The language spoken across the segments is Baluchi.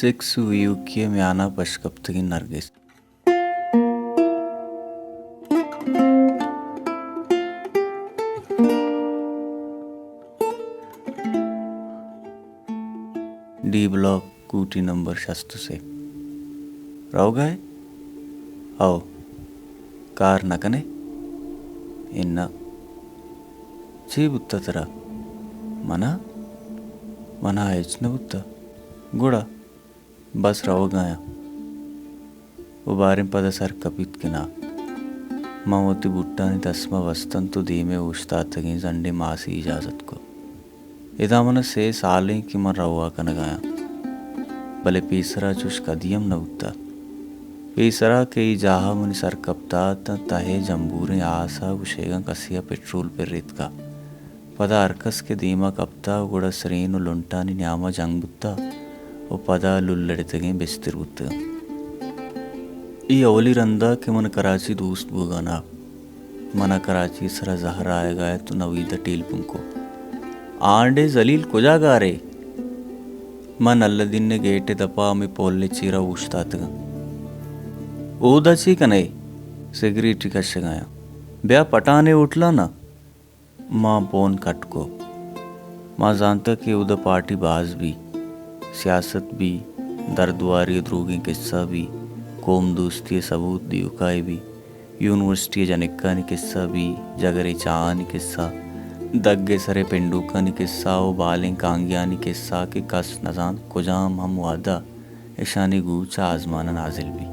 سکس و ایوکی ءِ میان ءَ پشکپتگیں نرگس۔ ڈی بلاک، کوٹی نمبر شست و سے۔ روگ ءَ ئے؟ او، کار نہ کن ئے؟ اناں۔ چے بوتہ ترا؟ من ءَ؟ من ءَ ہچ نہ بوتہ۔ گڑا بس روگ ءَ آں۔ و باریں پدا سر کپیت کہ نا۔ من وتی بوٹانی دسمہ بستنت و دیم ءَ اوشتاتگیں زنڈیں ماسی اجازت کت۔ ادا من ءَ سے سال انت کہ من روا کنگ ءَ آں، بلے پیسرا چوش کدی ہم نہ بوتہ۔ پیسرا کہ اے جاہ ءَ منی سر کپتہ، تاں تہ ءِ جمبوریں آس ءَ گوشئیگاں کسے ءَ پٹرول پر ریتکہ۔ پدا ہرکس کہ دیم ءَ کپتہ، گڑا سرین و لنٹانی نیام ءَ جنگ بوتہ و پدا للڑتگیں بستر بوتگاں۔ اے اولی رند ءَ کہ من کراچی دوست بوگ ءَ نہ۔ من ءَ کراچی ءِ سرا زہر آیگ ءَ ات و نوید ءَ ٹیلپون کت۔ آنڈے زلیل، کجا گار ئے؟ من الدین ءِ گیٹ ءِ دپ ءَ ہمے پل ءِ چیر ءَ اوشتاتگاں۔ اودا چے کن ئے؟ سگریٹے کشگ ءَ آں۔ بیا پٹھان ءِ ہوٹل ءَ ناں۔ ما پون کٹ کت۔ ما زانتگ کہ اودا پارٹی باز بی، سیاست بی، دردواری ءُ دروگیں کسہ بی، قوم دوستی ءِ ثبوت دیوکائی بی، یونیورسٹی ءِ جنکانی کسہ بی، جگرے چاہانی کسہ، دگ ءِ سر ءِ پنڈوکانی کسہ ءُ بالیں کانگیانی کسہ کہ کس نزانت کجام ہم وہد ءَ اشانی گوں چہ آزمان ءَ نازل بی۔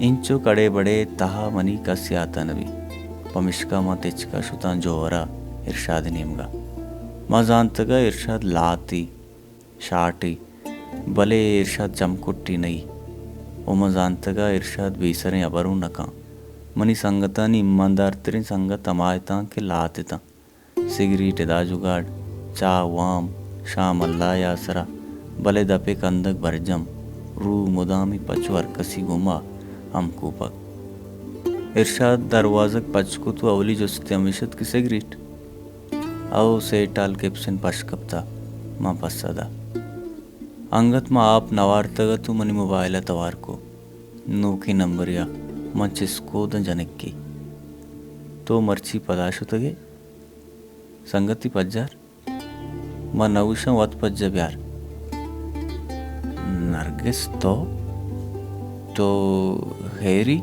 انچو کڑے بڑے تہا منی کس یات ءَ نہ بی۔ پمشکا ما تچک ءَ شتاں جوہر ءَ ارشاد ءِ نیمگ ءَ۔ ما زانتگ ءَ ارشاد لاتے، شاٹے، بلے ارشاد چمکٹے نہ ئی۔ ءُ ما زانتگ ءَ ارشاد بے سریں ہبر اوں نہ کن۔ منی سنگتانی ایماندارتریں سنگت ہما اتاں کہ لات اتاں۔ سگریٹ ادا جگاڑ، چاہ وام، شام اللہ ءِ آسرا، بلے دپ ءِ کندگ برجم، روح مدامی پچ ءُ ہرکسی گوما ہمکوپگ۔ ارشاد دروازگ پچ کت ءُ اولی جستے ہمیش ات کہ سگریٹ؟ او، سے ٹال کپسن پش کپتہ، من پسہ دات۔ انگت من آپ نہ وارتگ ات ءُ منی موبائل ءَ توار کت۔ نوکیں نمبرے ءَ من چست کت داں جنکے۔ تو مرچی پدا شتگ ئے؟ سنگتی پجار؟ من نہ گوشاں، وت پجہ بیار۔ نرگس، تو؟ تو ہیری؟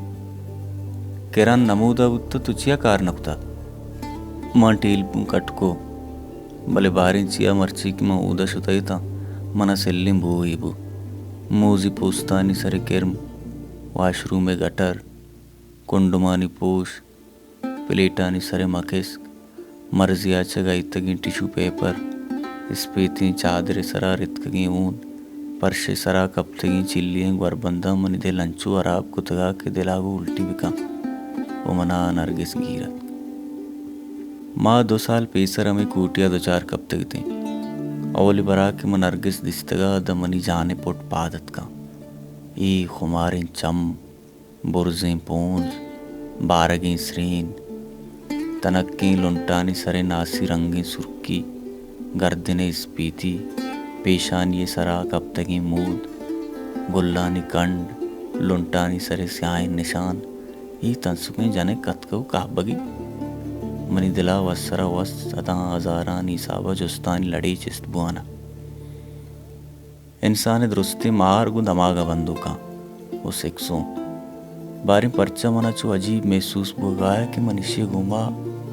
کرن نمودا بوتہ، تو چیا کار نہ کتہ؟ من ٹیلپون کٹ کو، بلے باریں چیا مرچی کہ من اودا شتہ اتاں، منا سلیں بوئے بو۔ موزی پوستانی سر ءِ کرم، واش روم ءِ گٹر، کنڈمانی پوش، پلیٹانی سر ءِ مکسک، مرزی ءَ چہ گئیتگیں ٹشو پیپر، اسپیتیں چادر ءِ سرا رتکگیں ہون، پرش ءِ سرا کپتگیں چلی ئیں گوربنداں منی دل انچو ہراب کتگ ات کہ دل ءَ گوں الٹی بکن ءُ منا نرگس گیر اتک۔ ما دو سال پیسر ہمے کوٹی ءَ دچار کپتگ اتیں۔ اولی برا کہ من نرگس دیستگ ات، داں منی جان ءِ پٹ پاد اتکاں۔ اے خماریں چم، برزیں پونز، بارگیں سرین، تنکیں لنٹانی سر ءَ ناسی رنگیں سرکی، گردن ءِ اسپیتی، پیشانی ءِ سرا کپتگیں مود، گلانی کنڈ، لنٹانی سر ءَ سیاہیں نشان، اے تنسکیں جنک اتکگ ءُ کہبگی۔ منی دل ءَ وسرا وس صداں ہزارانی حساب ءَ جستانی لڑے چست بوان ات۔ انسان ءِ درستیں مار گوں دماگ ءَ بندوک اَنت ءُ سیکس اوں۔ باریں پرچا من ءَ چو عجیب محسوس بوگ ءَ اَت کہ من ایشی ءِ گوما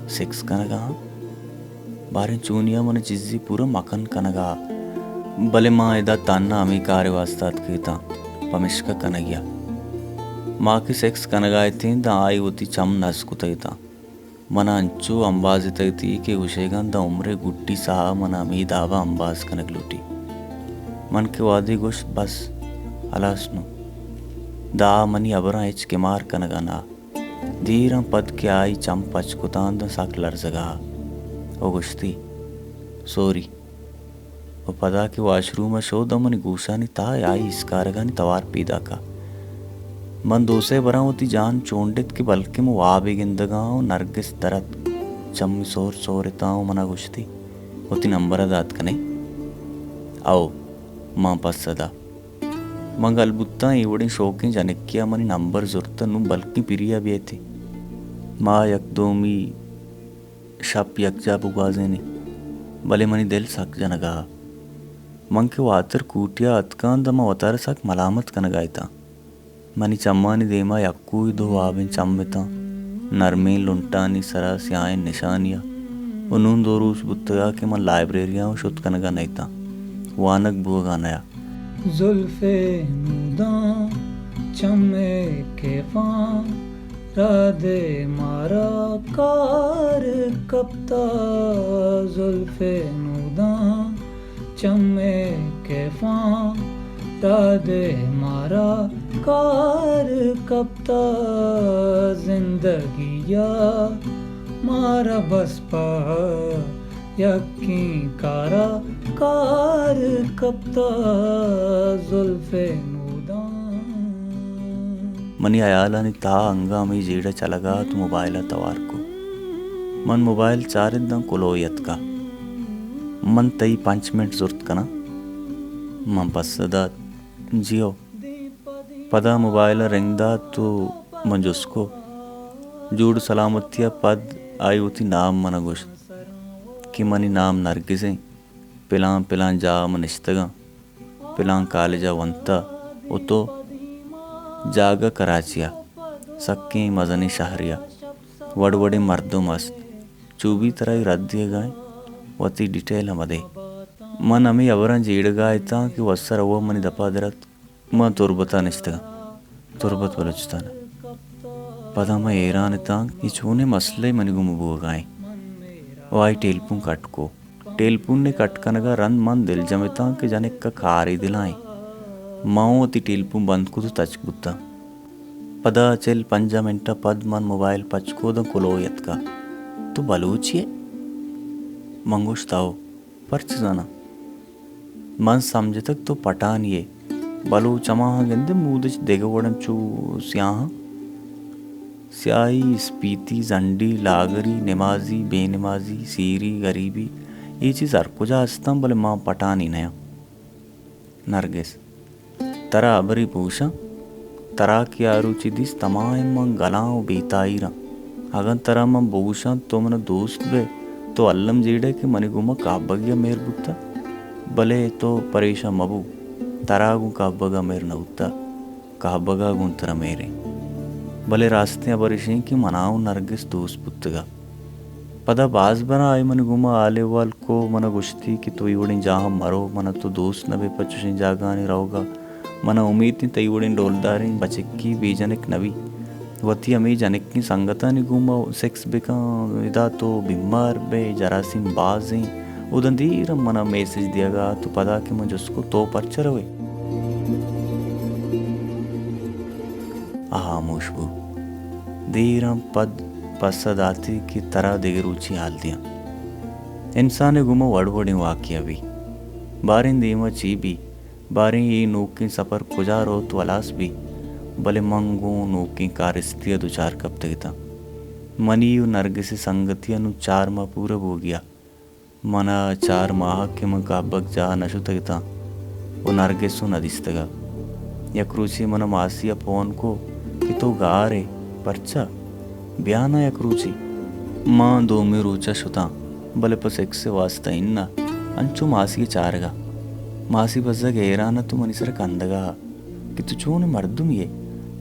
سیکس کنگ ءَ آں۔ باریں چونیا من ءَ چیزے پورا مکن کنگ ءَ اَت۔ بلے من ادا تہنا ہمے کار ءِ واستا اتکگ اتاں، پمیشکا کنگی ءَ۔ ما کہ سیکس کنگ ءَ اتیں، داں آئی ءَ وتی چم نز کتگ اتاں۔ من ءَ انچو امبازتگ اتی کہ گوشئیگ اَنت داں عمر ءِ گڈی ساہ ءَ من ءَ ہمے داب ءَ امباز کنگ لوٹی۔ من کہ وہدے گوشت، بس، ہلاس نوں، داں آ منی ہبراں ہچ کمار کنگ ءَ نہ اَت۔ دیراں پد کہ آئی چم پچ کتاں داں سک لرزگ ءَ اَت ءُ گوشتی، سوری۔ ءُ پدا کہ واش روم ءَ شت داں منی گوشانی تہا آئی اسکارگانی توار پیداک اَت۔ من دو سئے براں وتی جان چونڈت کہ بلکیں من وابے گندگ ءَ آں ءُ نرگس در اتک، چمی سہر سہر اتاں ءُ من ءَ گوشتی، وتی نمبر ءَ دات کن ئے؟ او، من پسہ دات۔ من گل بوتاں اے وڑیں شوکیں جنکے ءَ منی نمبر زرت، نوں بلکیں پری ءَ بیئیت۔ ما یک دومی شپ یکجاہ بگوازینیں، بلے منی دل سک جنگ ءَ اَت۔ من کہ واتر کوٹی ءَ اتکاں داں من وتارا سک ملامت کنگ ءَ اتاں۔ منی چمانی دیما یکوئی دو وابیں چم اتاں، نرمیں لنٹانی سرا سیاہیں نشانی ءَ۔ و نوں دو روچ بوتگ ءَ کہ من لائبریری ءَ شت کنگ ءَ نہ اتاں، وانگ بوگ ءَ نہ ات۔ زلف نوداں چم ءِ کیفاں، رادے مارا کار کپتا۔ زلف نوداں چم ءِ کیفاں، رادے مارا کار کپتا۔ زندگی ءَ مارا بس پہ یکیں کارا کار کپتا۔ زلف نوداں۔ منی ہیالانی تہا انگہ ہمے جیڑہ چلگ ءَ ات، موبائل ءَ توار کو۔ من موبائل چارت داں کلوہ یتکا۔ من تئی پنچ منٹ زرت کناں؟ من پسہ دات، جی ہو۔ پدا موبائل ءَ رنگ دات و من جست کو، جوڑ سلامتی ءَ پد آئی وتی نام من ءَ گوشت کہ منی نام نرگس ایں، پلان پلان جاہ ءَ من نشتگاں، پلان کالج ءَ ونتہ و تو؟ جاگہ کراچی ءَ، سکیں مزنیں شہرے ءَ، وڑ وڑیں مردم است، چو بی ترا اے رد دیگ ءَ ایں، وتی ڈیٹیل ءَ مدے۔ من ہمے ہبراں جیڑگ ءَ اتاں کہ وسر ہوا منی دپ ءَ در اتک۔ ما تربت ءَ نشتگاں، تربت بلوچستان ءَ۔ پدا ما حیران اتاں کہ چونیں مسئلہ منی گوما بوگ ءَ ایں۔ و آئی ٹیلپون کٹ کو۔ ٹیلپون ءِ کٹ کنگ ءَ رند من دلجم اتاں کہ جنک ءَ کارے دل ءَ ایں۔ ما اوں وتی ٹیلپون بند کت و تچک بوتاں۔ پدا چل پنجاہ منٹ ءَ پد من موبائل پچ کو داں کلوہ یتکا۔ تو بلوچے ئے؟ من گوشت، ہئو۔ پرچہ زاناں؟ من سمجھتگ تو پٹانی ئے۔ بلوچ ہماہاں گندے مودچ دگہ وڑ انت چو سیاہاں۔ سیاہی، اسپیتی، زنڈی، لاگری، نمازی، بے نمازی، سیری، گریبی، اے چیز ہر کجا استاں، بلے ما پٹانی نیاں۔ نرگس، ترا ہبرے بگوشاں؟ ترا کہ آ روچی دیست، ہما ءَ من گلاں و بے تاہیراں۔ اگاں ترا من بگوشاں تو من ءَ دوست بئے، تو الم جیڑئے کہ منی گوما کہبگی ءَ مہر بوتہ۔ بلے تو پریشان مبو، ترا گوں کہبگ ءَ مہر نہ بوتہ، کہبگ ءَ گوں ترا مہر ایں۔ بلے راستیں ہبر اش ایں کہ من ءَ و نرگس دوست بوتگ ءَ۔ پدا باز براں آئی منی گوما حال احوال کو، من ءَ گوشتی کہ تو اے وڑیں جاہاں مرو، من ءَ تو دوست نہ بئے پہ چشیں جاگہانی روگ ءَ۔ من ءَ امیت انت تئی وڑیں ڈولداریں بچکی بے جنک نہ بی۔ وتی ہمے جنکیں سنگتانی گوما سیکس بکن، ادا تو بیمار بئے، جراثیم باز ایں۔ اوداں دیر من ءَ میسج دیگ ءَ ات و پدا کہ من جست کو تو پرچہ روئے؟ آ ہاموش بو۔ دیراں پد پسہ داتی کہ ترا دگہ روچے حال دیاں۔ انسان ءِ گوما وڑ وڑیں واقعہ بی۔ باریں دیما چی بی، باریں اے نوکیں سپر کجا روت و ہلاس بی، بلے من گوں نوکیں کارستی ءَ دچار کپتگ اتاں۔ منی و نرگس ءِ سنگتی ءَ نوں چار ماہ پورہ بوگی ءَ۔ من ءَ چار ماہ کہ من کہبگ جاہ نہ شتگ اتاں و نرگس اوں نہ دیستگ ءَ۔ یک روچے من ءَ ماسی ءَ پون کو کہ تو گار ئے، پرچا؟ بیا نا یک روچے۔ من دومی روچ ءَ شتاں، بلے پہ سیکس ءِ واستا اناں، انچو ماسی ءِ چارگ ءَ۔ ماسی بزگ حیران ات و منی سر ءَ کندگ ءَ کہ تو چونیں مردمے ئے؟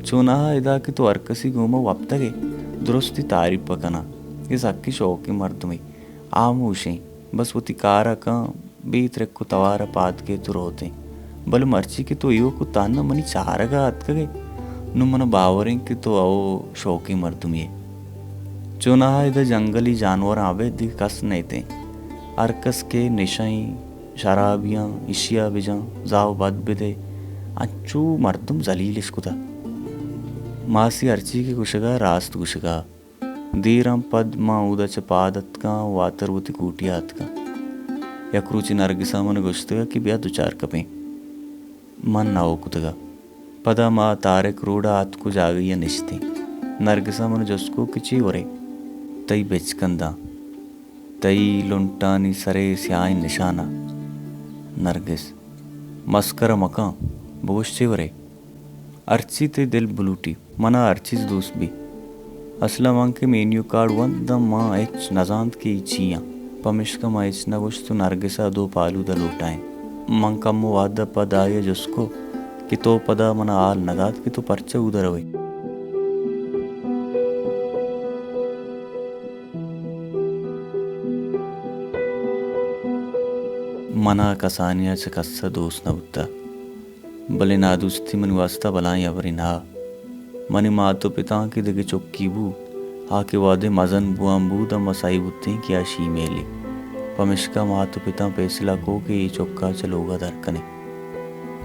چوناہا ادا کہ تو ہر کسی گوما وپتگ ئے، درستی تعریف ءَ کناں، اے سکیں شوکیں مردمے۔ ہاموشیں، بس وتی کار ءَ کن، بے ترک و توار ءَ پاد کیت و روتیں۔ بلے مرچی کہ تو ایوک و تہنا منی چارگ ءَ اتکگ ئے، نوں من ءَ باور انت کہ تو ہئو شوکیں مردمے ئے۔ چوناہا ادا جنگلی جانوراں ابید دگہ کس نہ اتیں۔ ہر کس کہ نشہ ایں، شرابیاں، اشی ءَ بجاں، زاہ و بد بدئے، انچو مردم ذلیل اش کتہ۔ ماسی ہرچی کہ گوشگ ءَ راست گوشگ ءَ۔ دیراں پد من اودا چہ پاد اتکاں و واتر وتی کوٹی ءَ اتکاں۔ یک روچے نرگس ءَ من ءَ گوشتگ کہ بیا دو چار کپیں۔ من نہ ہو کتگ ءَ۔ پدا ما طارق روڈ ءَ اتک و جاگہے ءَ نشتیں۔ نرگس ءَ من ءَ جست کو کہ چے ورے؟ تئی بچکنداں، تئی لنٹانی سر ءِ سیاہیں نشاناں۔ نرگس، مسکرا مکن، بگوش چے ورے؟ ہرچی تئی دل بلوٹی، منا ہر چیز دوست بی۔ اسلا من کہ مینیو کارڈ ونت داں من ہچ نزانت کہ ای چی آں، پمیشکا من ہچ نہ گوشت و نرگسا دو پالودہ لوٹائینت۔ من کمو وہدا پد آئیا جست کو کہ تو پدا منا حال نہ دات کہ تو پرچا اودا روئے؟ منا کسانیا چہ کسا دوست نہ بوتہ، بلے نادوستی منی واستا بلاہیں ہبرے نہ۔ منی مات و پتاں کہ دگہ چکی بو، آ کہ وہدے مزن بوان بو داں ما سہی بوتیں کہ آ شیمیلی۔ پمیشکا مات و پتاں پیسلہ کو کہ اے چکا چہ لوگا در کنیں۔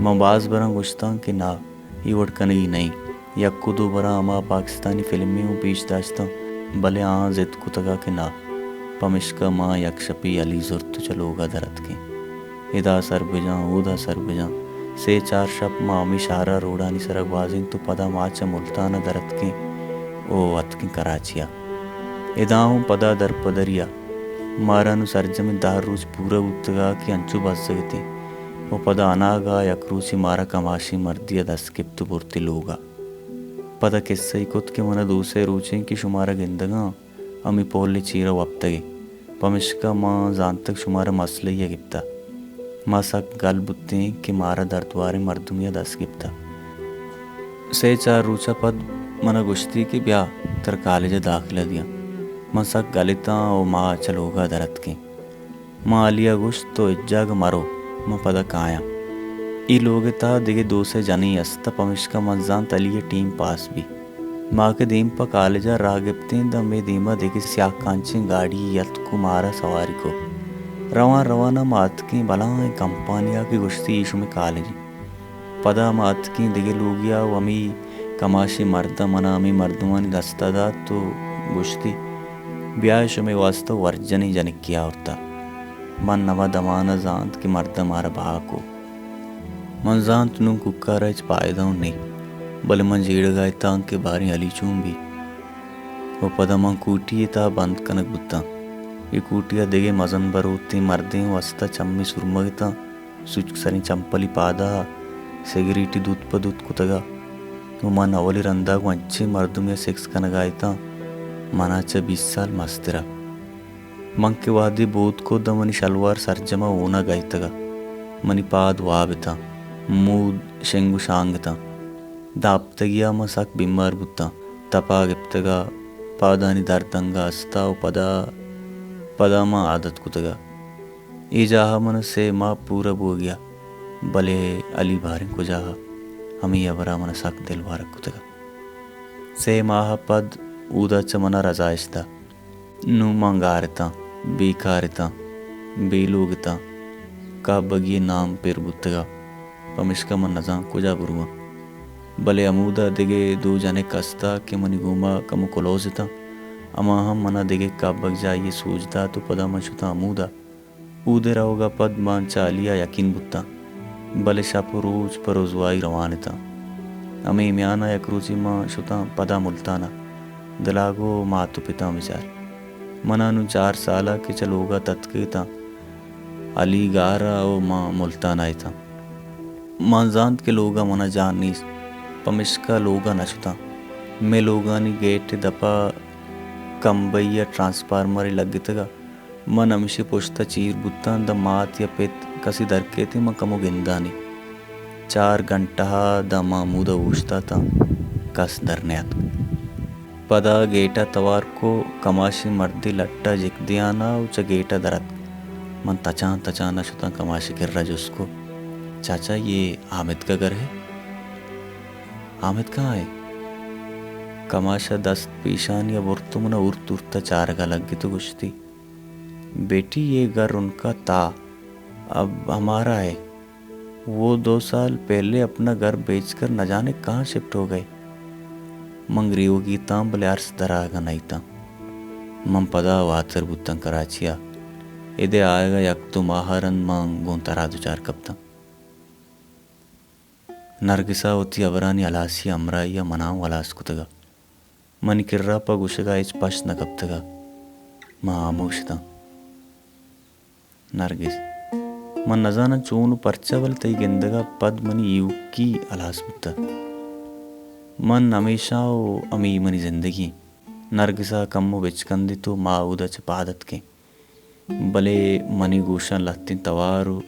من باز براں گوشتاں کہ نہ، اے وڑ کنگی نہ انت۔ یک و دو براں ہما پاکستانی فلمے اوں پیش داشتاں، بلے آہاں ضد کتگا کہ نہ۔ پمیشکا ما یک شپے ہلی زرت و چہ لوگا در اتکیں۔ ادا سر بجاں، اودا سر بجاں۔ سے چار شپ ما ہمے شہرا روڈانی سرا گوازینت و پدا ما چہ ملتانا در اتکیں و اتکیں کراچیا۔ ادا ہوں پدا درپدریا۔ مارا نوں سرجمیں دہ روچ پورا بوتگا کہ انچو بزگ اتیں و پدا اناگا یک روچے مارا کماشیں مردیا دست گپت و برتی لوگا۔ پدا کسہ ای کت کہ منا دو سئے روچیں کہ شمارا گندگاں، ہمے پول ء چیرا وپتگے، پمشکا ما زانتگ شمارا مسلہی ء گپتہ۔ ما سک گل بوتیں کہ مارا دردواریں مردمے ء دست گپتہ۔ سئے چار روچ ء پد منا گوشتی کہ بیا ترا کالج ء داخلہ دیاں۔ من سک گل اتاں و ما چہ لوگ ء در اتکیں۔ من علی ء گوشت، تو ہچ جاگہ مرو، من پدا کایاں۔ اے لوگ ء تہا دگہ دو سئے جنیں است، پمشکا من زانت علی ء ٹیم پاس بی۔ ما کہ دیم پہ کالج ء راہ گپتیں، داں مئے دیما دگہ سیاہ کانچیں گاڑی یے اتک و مارا سواری کو۔ روان روان ء ما اتکیں بلاہیں کمپانی ء کہ گوشتی، اے شمئے کالج انت۔ پدا ما اتکیں دگہ لوگے ء و ہمے کماشیں مرد ء منا ہمے مردمانی دست ء دات و گوشتی، بیا شمئے واستا ورجنیں جنکے آورتہ۔ من ہما دمان ء زانت کہ مرد ء مارا بہا کو۔ من زانت نوں کوکار ء ہچ پائدہ اوں نی، بلے من جیڑگ ء اتاں کہ باریں علی چون بی۔ و پدا من کوٹی ء تہا بند کنگ بوتاں۔ اے کوٹی ء دگہ مزن بروتیں مردیں واستا چمی سرمگ اتاں۔ سوچک سریں چمپلی پادا، سگریٹی دوت پہ دوت کتگا۔ و من اولی رندا گوں انچیں مردمے ء سیکس کنگا اتاں، منا چہ بیست سال مسترا۔ من کہ وہدے بود کت، داں منی شلوار سرجما ہوناں گئیتگا۔ منی پاد واب اتاں، مود شنگ و شانگ اتاں۔ داں ہپتگیا من سک بیمار بوتاں، تپا گپتگا، پادانی درد انگا استا و پدا، پدا من عادت کتگا۔ اے جاہ ء من سئے ماہ پورا بوگیا، بلے علی باریں کجا ء؟ ہمے ہبرا من سک دل وارگ کتگ۔ سئے ماہ ء پد اودا چہ منا رضا اشتا۔ نوں من گار اتاں، بے کار اتاں، بے لوگ اتاں، کہبگی ء نام پر بوتگا، پمشکا من نزان کجا برواں۔ بلے ہمودا دگہ دو جنک استا کہ منی گوما کمو کلوز اتاں، ہما ہم منا دگہ کہبگ جاہی ء سوج دات و پدا من شتاں ہمودا۔ اود ء روگ ء پد من چہ علی ء یکین بوتاں، بلے شپ و روچ پہ رزوائی روان اتاں۔ ہمے میان ء یک روچے من شتاں پدا ملتان ء۔ دل ء گو مات و پتاں بچار۔ من ء نوں چار سال ء کہ چہ لوگ ء تتکگ اتاں، علی گار ء و من ملتان ء اتاں۔ من زانت کہ لوگ ء من ء جان نیست، پمشکا لوگ ء نہ شتاں۔ مئے لوگانی گیٹ ء دپ ء کمبئی ء ٹرانسفارمرے لگتگ ء۔ من ہمیشی پشت ء چیر بوتاں، داں مات یا پت کسی در کیت، من کمو گندانی۔ چار گھنٹہ ء داں من ہمود ء اوشتاتاں، کس در نیاتک۔ پدا گیٹ ء توار کو، کماشیں مردے لٹ ء جک دیان ء و چہ گیٹ ء در اتک۔ من تچان تچان ء شتاں کماش ء کرا جست کو، چاچا، یہ حامد کا گھر ہے؟ حامد کہاں ہے؟ کماش ء دست پیشانی ء برت و من ء ارت ارت ء چارگ ء لگت و گوشتی، بیٹی، یہ گھر ان کا تھا، اب ہمارا ہے۔ وہ دو سال پہلے اپنا گھر بیچ کر نہ جانے کہاں شفٹ ہو گئے۔ من گریوگی اتاں، بلے ارس در آیگ ء نہ اتاں۔ من پدا واتر بوتاں کراچی ء۔ اد ء آیگ ء یک دو ماہ ء رند من گوں ترا دچار کپتاں۔ نرگس ء وتی ہبرانی ہلاسی ء ہمراہی ء من ء ہم ہلاس کتگ ء۔ منی کرا پہ گوشگ ء ہچ پشت نہ کپتگ ء۔ من ہاموش اتاں۔ نرگس، من نزاناں چون ءُ پرچا، بلے تئی گندگ ءَ پد منی ایوکی ہلاس بوتگ۔ من ہمیشاں ءُ ہمے منی زندگی اِنت۔ نرگس ءَ کمو بچکندت ءُ ما اودا چہ پاد اتکیں۔ بلے منی گوشاں لہتیں توار ءُ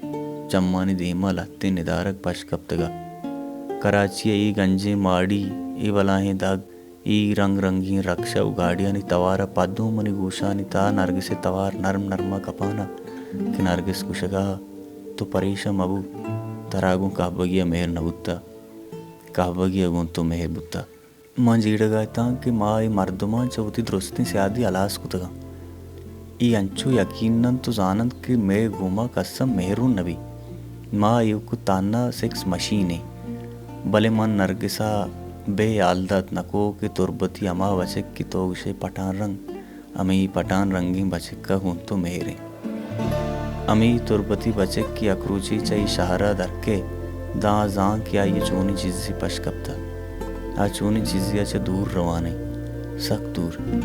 چمانی دیم ءَ لہتیں ندارگ پش کپتگ اَت۔ کراچی ءِ اے گنجیں ماڑی، اے بلاہیں دگ، اے رنگ رنگیں رکشہ ءُ گاڑیانی توار ءَ پد اوں منی گوشانی تہا نرگس ءِ توار نرم نرم ءَ کپان اَت کہ نرگس گوشگ ءَ اَت، تو پریشان مہ بو، ترا گوں کہبگی ءَ مہر نہ بوتگ، کہبگی ءَ گوں تو مہر بوتگ۔ من جیڑگ ءَ اتاں کہ ما اے مردماں چہ وتی درستیں سیادی ہلاس کتگ اَنت۔ اے انچو یقین اَنت ءُ زان اَنت کہ مئے گوما کس ءَ مہرون نہ بیت۔ ما ایوک ءُ تہنا سیکس مشین ایں۔ بلے من نرگس ءَ بے ہال دات نہ کو کہ تربتی ہما بچک کہ تو گوشئے پٹان رنگ، ہمے پٹان رنگیں بچک ءَ گوں تو مہر اِنت۔ ہمے تربتی بچک کہ یک روچے چہ اے شہر ءَ در کئیت، داں آ زانت کہ آئی ءَ چونیں چیزے پش کپتگ۔ آ چونیں چیزے ءَ چہ دور روان اِنت، سک دور۔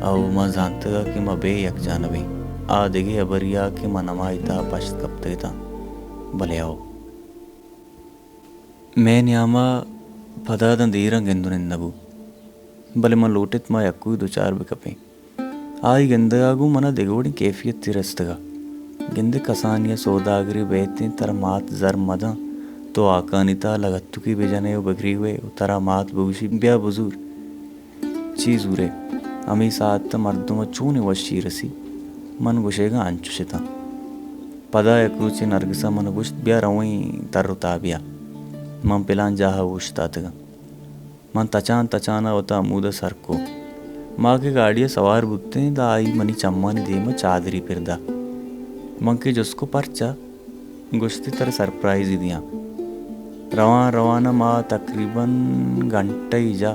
او ما زانتگ ءَ کہ ما بے یک جانب ایں۔ آ دگہ ہبرے ءَ کہ من ہمائی تہا پشت کپتگ اتاں۔ بلے او مئے نیام ءَ پدا داں دیراں گند ءُ نند نہ بوت، بلے من لوٹ اِت ما یکوئی دچار بہ کپیں۔ آئی گندگ ءَ گوں من ءَ دگہ وڑیں کیفیتے رستگ ءَ۔ گندے کسانی ءَ سوداگرے بئیت اِنت، ترا مات زر مہ داں، تو ہاکانی تہا لگتوکے بہ جن ئے ءُ بہ گریو ئے ءُ ترا مات بہ گوشی، بیا بزور۔ چی زورئے؟ ہمے ساعت ءَ مردم ءَ چونیں وشی رسی؟ من گوشئیگ ءَ انچش اتاں۔ پدا یک روچے نرگس ءَ من ءَ گوشت، بیا روئیں تر ءُ تابے ءَ۔ من پلان جاہ ءَ اوشتاتگ آں۔ من تچان تچان ءَ وتا ہمود ءَ سر کو۔ ما کہ گاڑی ءَ سوار بوتیں، داں آئی منی چمانی دیم ءَ چادرے پر دات۔ من کہ جست کو پرچا؟ گوشتی ترا سرپرائزے دیاں۔ روان روان ءَ ما تقریباً گھنٹہ ئے جاہ،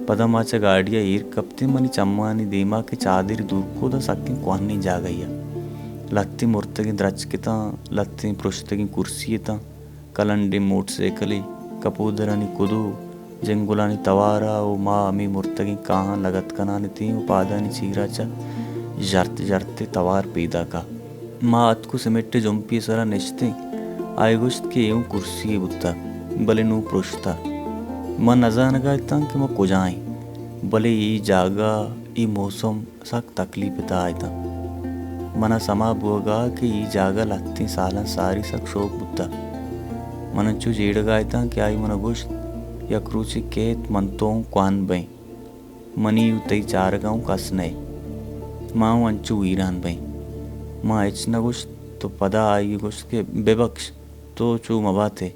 پدا ما چہ گاڑی ءَ ایر کپتیں، منی چمانی دیم ءَ کہ چادرے دور کو، داں سکیں کوہنیں جاگہے ءَ۔ لہتیں مرتگیں درچک اتاں، لہتیں پرشتگیں کرسی اتاں۔ کلنڈیں موٹر سائیکلے، کپودرانی کدو، جنگلانی توار ءَ ءُ ما ہمے مرتگیں کاہاں لگت کنان اتیں ءُ پادانی چیر ءَ چہ ژرت ژرت ءَ توار پیداک ءَ۔ ما اتک ءُ سیمنٹ ءِ جمپے ءِ سرا نشتیں۔ آئی گوشت کہ اے اوں کرسی یے بوتگ، بلے نوں پرشتہ۔ من نزانگ ءَ اتاں کہ ما کجا ایں، بلے اے جاگہ، اے موسم، سک تکلیپ ءِ تہا اتاں۔ من ءَ سما بوگ ءَ کہ اے جاگہ لہتیں سالاں ساری سک شوک بوتگ۔ من انچو جیڑگ ءَ اتاں کہ آئی من ءَ گوشت، یک روچے کیت من تو اوں کوہن بئیں۔ منی ءُ تئی چارگ ءَ اوں کس نئے۔ ما اوں انچو ویران بئیں۔ ما ہچ نہ گوشت تو پدا آئی ءَ گوشت کہ ببکش، تو چو مبات ئے۔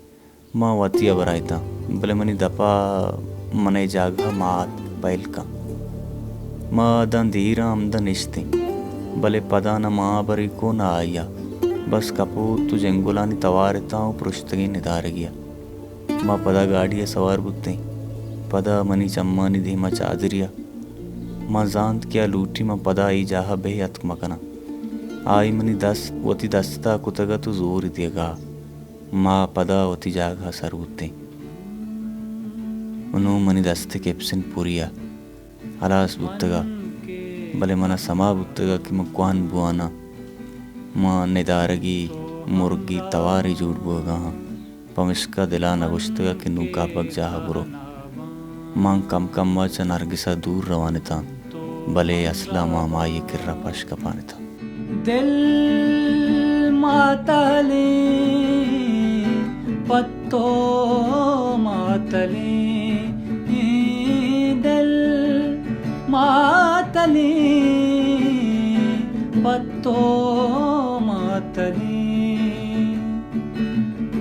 ما وتی ہبر ءَ اتاں، بلے منی دپ ءَ من ءِ جاگہ ءَ مات پہل کن۔ ما داں دیراں ہمدا نشتیں، بلے پدا نہ ما ہبرے کو نہ آئی ءَ۔ بس کپوت ءُ جنگلانی توار اتاں ءُ پرشتگیں ندارگے ءَ۔ ما پدا گاڑی ءَ سوار بوتیں۔ پدا منی چمانی دیم ءَ چادرے ءَ۔ ما زانت کہ آ لوٹی من پدا اے جاہ ءَ بہ اتک مہ کناں۔ آئی منی دست وتی دست ءَ کتگ ات ءُ زورے دیگ ءَ۔ ما پدا وتی جاگہ ءَ سر بوتیں۔ ءُ نوں منی دست ءِ کپسن پوری ءَ ہلاس بوتگ ءَ، بلے من ءَ سما بوتگ ءَ کہ من کوہن بوان آں۔ من ندارگے، مرگے، توارے جوڑ بوگ ءَ آں۔ پمشکا دل ءَ نہ گوشتگ ءَ کہ نوں کہبگ جاہ ءَ برو۔ من کم کم ءَ چہ نرگس ءَ دور روان اتاں، بلے اسل ءَ من ہمائی ءِ کر ءَ پش کپان اتاں۔ دل ماتلیں، پہ تو ماتلیں، دل ماتلیں، پہ تو ماتلیں۔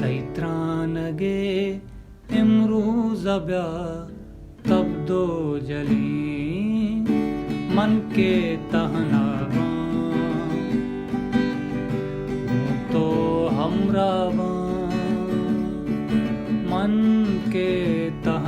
تئی ترانگ ءِ امروز ءَ بیا تب دو جلیں، من کہ تہنا باں، گوں تو ہمراہ باں، من کہ تہنا